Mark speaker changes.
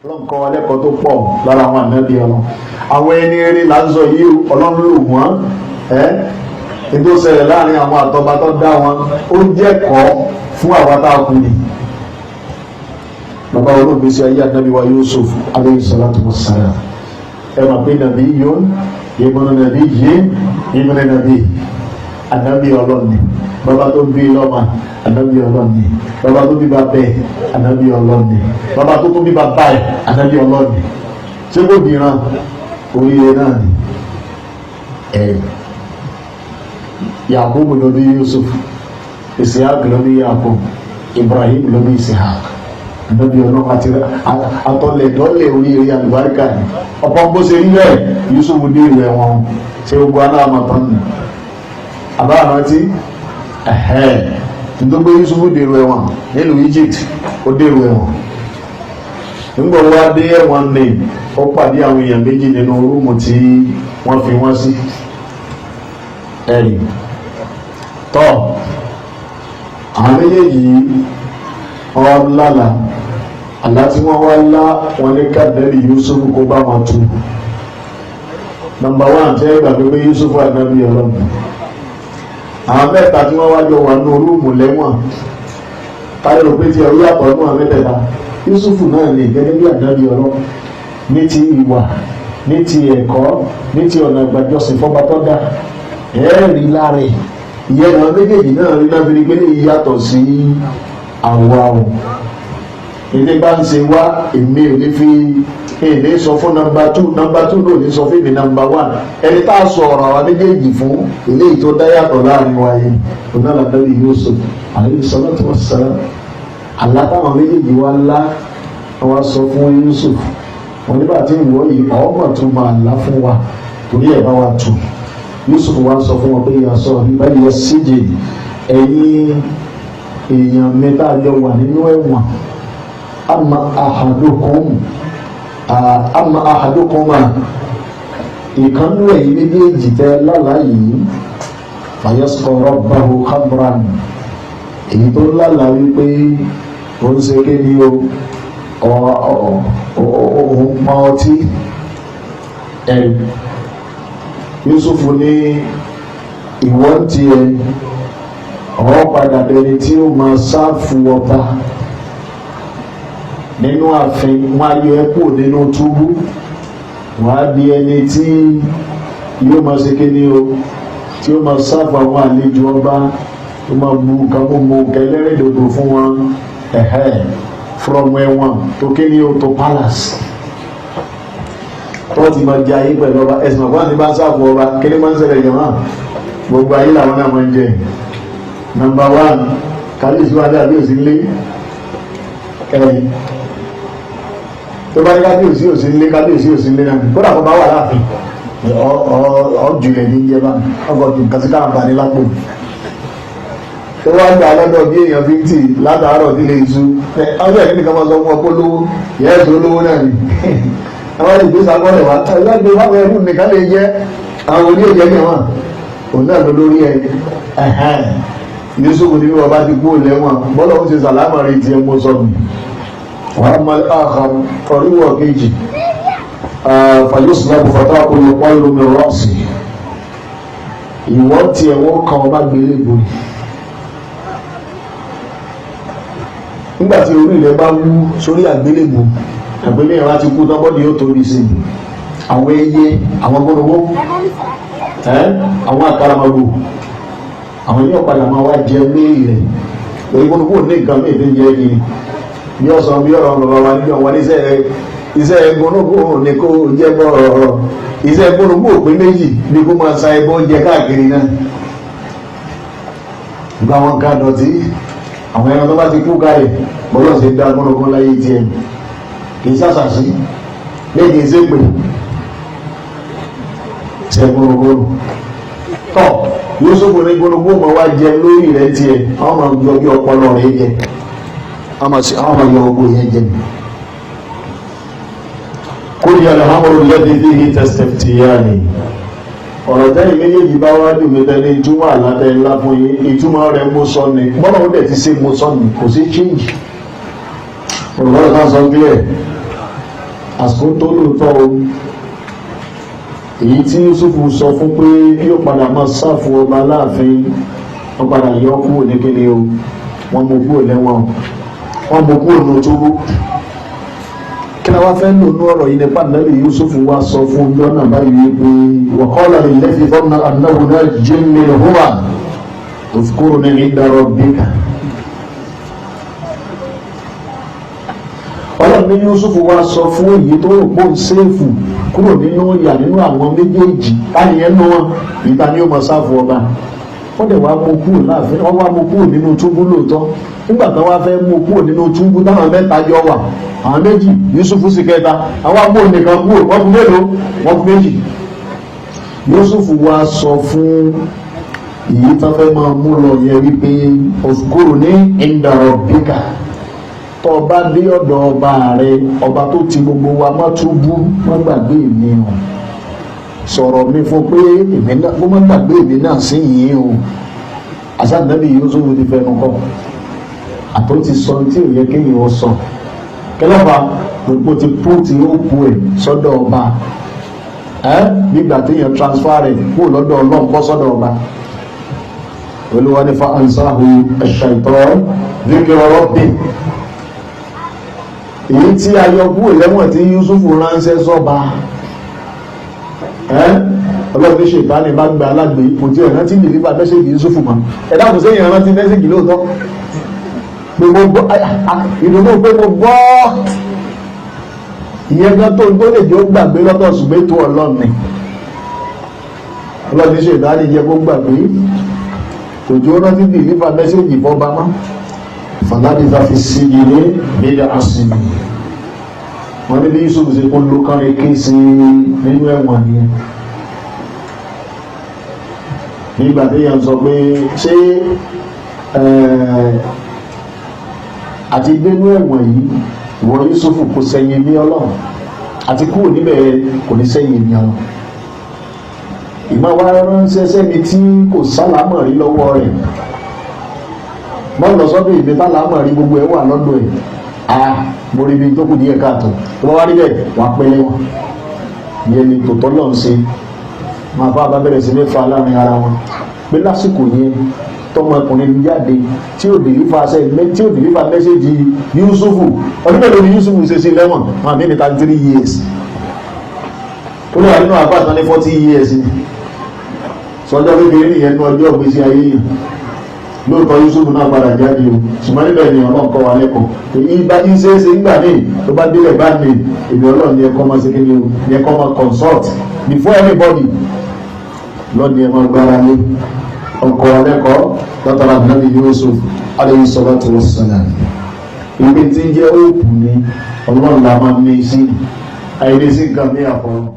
Speaker 1: Ọlọ́run kọ́ wa lẹ́kọ̀ọ́ tó pọ̀ lára àwọn ànábì Ọlọ́run. Àwọn ẹni eré là ń sọ yìí, Ọlọ́run lò wọ́n. Ẹ́ ètò ìṣẹ̀lẹ̀ láàrin àwọn àtọba tó dá wọn, ó jẹ́kọ̀ọ́ fún àwa tá a kù ni. Bàbá olóògbé sí ayé ànábì wa Yusuf alayhi salatu wassalam, ẹ mà pé nàbí yón ìbùnú nàbí yé ìbùnú nàbí, ànábì Ọlọ́run ni. Bàbá tó bí lọ́mọ, ànábì Ọlọ́run ni. Bàbá tó bí bàbá ẹ̀, ànábì Ọlọ́run ni. Bàbá tó tún bí bàbá ẹ̀, ànábì Ọlọ́run ni. Ṣé kò dìran oríire náà ni? Ẹ̀ Yakubu ló bí Yusuf, Isihak ló bí Yakub, Ibrahim ló bí Isihak. Ànábì Ọlọ́run àti àtọ̀lẹ̀dọ́lẹ̀ oríire àlùbáríkà ni. Ọ̀pọ̀ bó ṣe rí bẹ́ẹ̀, Yusuf dé ìlú ẹ̀wọ̀n. Ṣé gbogbo aláàmọ̀ tán ni àbá àrántí ẹ̀hẹ́ nítorí Yusuf dèrò ẹ̀wọ̀n nílùú Egypt? Ó dèrò ẹ̀wọ̀n. Nígbà wá dé ẹ̀wọ̀n ní, ó pàdé àwọn èèyàn méjì nínú room tí wọ́n fi wọ́n sí. Ẹ̀rì tọ́, àwọn méjèèjì wọ́n lálàá. Àlá tí wọ́n wá lá, wọn ní kádẹ́rì Yusuf kó bá wọn tú. Number one, tẹ́ gbàgbé pé Yusuf ànábì Ọlọ́run. Àwọn mẹ́ta tí wọ́n wá jọ wà ní room lẹ́wọ̀n, táyọ̀ rò pé tí ọ̀rọ̀ yàtọ̀ nínú àwọn mẹ́tẹ̀ẹ̀ta, Yusufu náà lè gẹ́gẹ́ bí ànábì Ọlọ́run, ní ti ìwà, ní ti ẹ̀kọ́, ní ti ọ̀nà ìgbàjọsìn fọ́ba tó dá, ẹ̀ẹ́rì lára ẹ̀. Ìyẹn àwọn méjèèjì náà rí náà fi rí pé ní ìyàtọ̀ sí àwa o. Ilé bá ń ṣe wá, èmi ò ní fi èmi sọ fún number two, number two ló ní sọ fún èmi number one. Ẹni tá a sọ ọ̀rọ̀ àwa méjèèjì fún, eléyìí tó dá yàtọ̀ láàrin wa yìí, onáladàbí Yusuf alayhi salatu wassalam. Àlá táwọn méjèèjì wá lá, wọ́n sọ fún Yusuf. Wọn nígbà tí ìwọ yìí ọmọ tó máa lá fún wa, torí ẹ̀ bá wa tù. Yusuf wá sọ fún wọn pé yà sọ báyìí síjì, ẹ̀yin èèyàn mẹ́ta jọ wà nínú ẹ̀wọ̀n, amma ahadukum, amma ahadukuma, ìkànnú ẹ̀yin méjèèjì tẹ lálàá yìí, fayasqa rabbahu khamran, èyí tó lálàá wípé ó ń ṣe kí ni o, òun pọn ọtí. Ẹ̀rí Yusuf ní ìwọ ń tiẹ̀ ọ̀ padà dẹni tí ó máa sáfù ọba nínú ààfin. Wọn á yọ ẹ́ kúrò nínú túbú, wọn á di ẹni tí yóò máa ṣe kí ni o, tí ó máa sáfù àwọn àlejò ọba, tó máa bu nǹkan mímu kẹlẹ́rìndòdò fún wọn. Ẹ̀hẹ́, from ẹ̀wọ̀n tó kí ni o, tó palace, tó ti máa jẹ ayé pẹ̀lú ọba. Ẹ̀sìn ọ̀gbọ́n àti bá ń sáfù ọba, kí ni máa ń ṣẹlẹ̀ jẹ̀mọ́? Gbogbo ayé làwọn náà máa ń jẹ. Number one, kábíyèsí wa dé àbí òsì ńlé? Ẹ̀yìn tó bá ní kábíyèsí òsì ńlé, kábíyèsí òsì ńlé náà. Kódà kó bá wà láàfin, ọjùlẹ̀ ní jẹba, ọkọ̀ ju nǹkan sí káàmbá ní lápò tó wá gbà lọ́dọ̀ bí èèyàn 50 látàárọ̀ nílé iṣu. Ọjọ́ ìdí nìkan máa sọ fún ọ pé olówó yẹ́sù, olówó náà ni. Àwọn ìgbésẹ̀ agbọ́dọ̀ wá ẹgbẹ́ fáwọn ẹrú nìkan lè jẹ́ àwọn oní òjẹ́ ní wọn, òun náà ló lórí ẹ. Yusuf ní bí wọn bá ti kú lẹ́wọ̀n, bọ́lá ó ṣe sàlámà rí tiẹ̀ mú sọ mi. Wàá mọ àkà ọ̀ríwọ̀ kejì, fayuslabu fatakulu tayru min ra'si, ìwọ tiẹ̀ wọ́n kan ọba gbélé borí. Nígbà tí orí rẹ̀ bá wú sórí àgbélébù, àgbélébù yẹn ti kú tán, bọ́dì yóò tóbi sí i. Àwọn ẹyẹ, àwọn gbọ́dọ̀wọ́, àwọn àkàràmọ̀gbò, àwọn yóò padà máa wá jẹ lórí rẹ̀. Èyí gbọ́dọ̀wọ́ ní nǹkan mìíràn tó ń jẹ́ kiri bí ọ̀sán bí ọ̀rọ̀ bàbá wa níbi ọ̀wọ́n. Iṣẹ́ gbọ́dọ̀gbọ́ ní kó jẹ́ bọ́ọ̀rọ̀. Iṣẹ́ gbọ́dọ̀gbọ́ òpin méjì ní kó máa sa ẹbọ jẹ káàkiri náà, gba àwọn nǹkan dọ̀tí, àwọn ẹran tó bá ti kú káyè. Bọ́lá ṣe dá gbọ́dọ̀gbọ́ láyé tiẹ̀, kì í sàṣàṣì lẹ́yìn ìṣèpè ṣe gbọ́dọ̀gbọ́ tọ́. Yusuf ní gbọ́dọ̀gbọ́ máa wá jẹ lórí rẹ̀ tiẹ̀, àwọn máa yọ bí ọpọlọ rẹ̀ jẹ, àwọn máa yọ ogun yẹn jẹ. Kúrì alhamdu lẹ́dí fihi tastaftiyan, ọ̀rọ̀ tẹ́yìn méjèèjì bá wá dùn mí tẹ́lẹ̀, ìtumọ̀ àlátẹ́ ńlá fún yín, ìtumọ̀ rẹ̀ mú sọ ni. Bọ́lá ó dẹ̀ ti ṣe mú sọ ni, kò sí change. Ọ̀rọ̀ náà sọ clear. Àsìkò tó lóòótọ́ o. Èyí tí Yusuf sọ fún pé yóò padà máa sáfù ọba láàfin, wọ́n padà yọ kúrò ní kíni o, wọ́n mú kúrò lẹ́wọ̀n, wọ́n mú kúrò ní túbú. Kí ni wọ́n fẹ́ lò ní ọ̀rọ̀ yìí nípa nàbí Yusuf wá sọ fún lọ́nà báyìí pé وقال للذي ظن أنه ناج منهما اذكرني عند ربك. Ọlọ́run ní Yusuf wá sọ fún èyí tó rò pé ń sèfù kúrò nínú ìyà nínú àwọn méjèèjì táyẹn nù wọn, ìta ni ó mọ sáfù ọba. Wọ́n dẹ̀ wá mú kúrò láàfin, wọ́n wá mú kúrò nínú túbú lóòótọ́. Nígbà tí wọ́n fẹ́ mú kúrò nínú túbú, táwọn mẹ́ta jọ wà, àwọn méjì, Yusuf sì kẹta, àwọn amóhùn nìkan kúrò, wọ́n fún mélòó? Wọ́n fún méjì. Yusuf wá sọ fún èyí tó fẹ́ máa mú lọ yẹn wípé اذكرني عند ربك, tó o bá dé ọ̀dọ̀ ọba rẹ, ọba tó ti gbogbo wa má túbú, má gbàgbé mi o, sọ̀rọ̀ mi fún pé èmi náà kó má gbàgbé èmi náà sí yìí o. Àṣàdàbí Yusuf ti fẹnu kọ àtó ti sọ tí ò yẹ kéèyàn ó sọ kẹlẹ́fà, gbogbo ti put hope ẹ̀ sọ́dọ̀ ọba ẹ́, nígbà téèyàn transfer rẹ̀ kúrò lọ́dọ̀ Ọlọ́run bọ́ sọ́dọ̀ ọba. Olúwa ní فأنساه الشيطان ذكر ربه. Èyí tí a yọ kúrò lẹ́wọ̀n tí Yusuf ránṣẹ́ sọ́ba ẹ́, Ọlọ́run ní ṣètánì bá gba alágbè, kò tí ẹ̀ rántí deliver message Yusuf mọ́. Ẹ dákun, sẹ́yìn rántí message lóòótọ́ pé mo gbọ́ ìdùnnú pé mo gbọ́ ìyẹn gan tó lè jẹ́ ó gbàgbé lọ́tọ̀, ṣùgbọ́n ètò Ọlọ́run ni. Ọlọ́run ní ṣètánì jẹ́ kó gbàgbé, kò jẹ́ ó rántí deliver message fọ́ba mọ́. فلبث في السجن بضع سنين. Wọ́n ní bí Yusuf ṣe kó ló kánrin kí sí nínú ẹ̀wọ̀n nìyẹn. Nígbà tí yẹn sọ pé ṣé àti gbénú ẹ̀wọ̀n yìí, ìwọ Yusuf, kò sẹ́yìn ní Ọlọ́run, àti kúrò níbẹ̀ kò ní sẹ́yìn ní Ọlọ́run. Ìmọ̀ wa ránṣẹ́ sẹ́ni tí kò sálámọ̀ rí lọ́wọ́ rẹ̀, mọ́ lọ sọ́dọ̀ ìgbé tálámọ̀ rí, gbogbo ẹ̀ wà lọ́dọ̀ ẹ̀. A mo rí ibi tó kù díẹ̀ káàtó, tó bá wá rí bẹ́ẹ̀, wàá pẹ́lẹ́ wọn. Ìyẹn ni tòótọ́ lọ́n ṣe máa bá bá bẹ̀rẹ̀ sí ní fa láàrin ara wọn pé lásìkò yẹn tọmọkùnrin jáde tí ò deliver ṣe, tí ò deliver message Yusufu. Ọdún mélòó ni Yusufu ṣe sí lẹ́wọ̀n? Wọn àmì ní 33 years. Ó lè wà nínú àbá àtàn ní 40 years ni. Sọjọ́ kékeré nìyẹn ní ọjọ́ ìgbésí ayé yìí. Lóòótọ́ Yusufu náà padà jáde o, ṣùgbọ́n níbẹ̀ ni Ọlọ́run kọ́ wa lẹ́kọ̀ọ́ ìgbà ìṣeéṣe. Ńgbà míì tó bá délẹ̀ bá ní èmi Ọlọ́run ní ẹ̀kọ́ máa ṣe kí ni o, ní ẹ̀kọ́ máa consult before anybody lọ́ọ̀ni ẹ̀ máa gbára lé ọkọ̀ lẹ́kọ̀ọ́ látara Nàbí Yusuf عليه الصلاة والسلام. Ìpè tí ń jẹ́ hope ni Ọlọ́run la máa ní sí, àìní sí nǹkan ní àfọ̀rọ̀.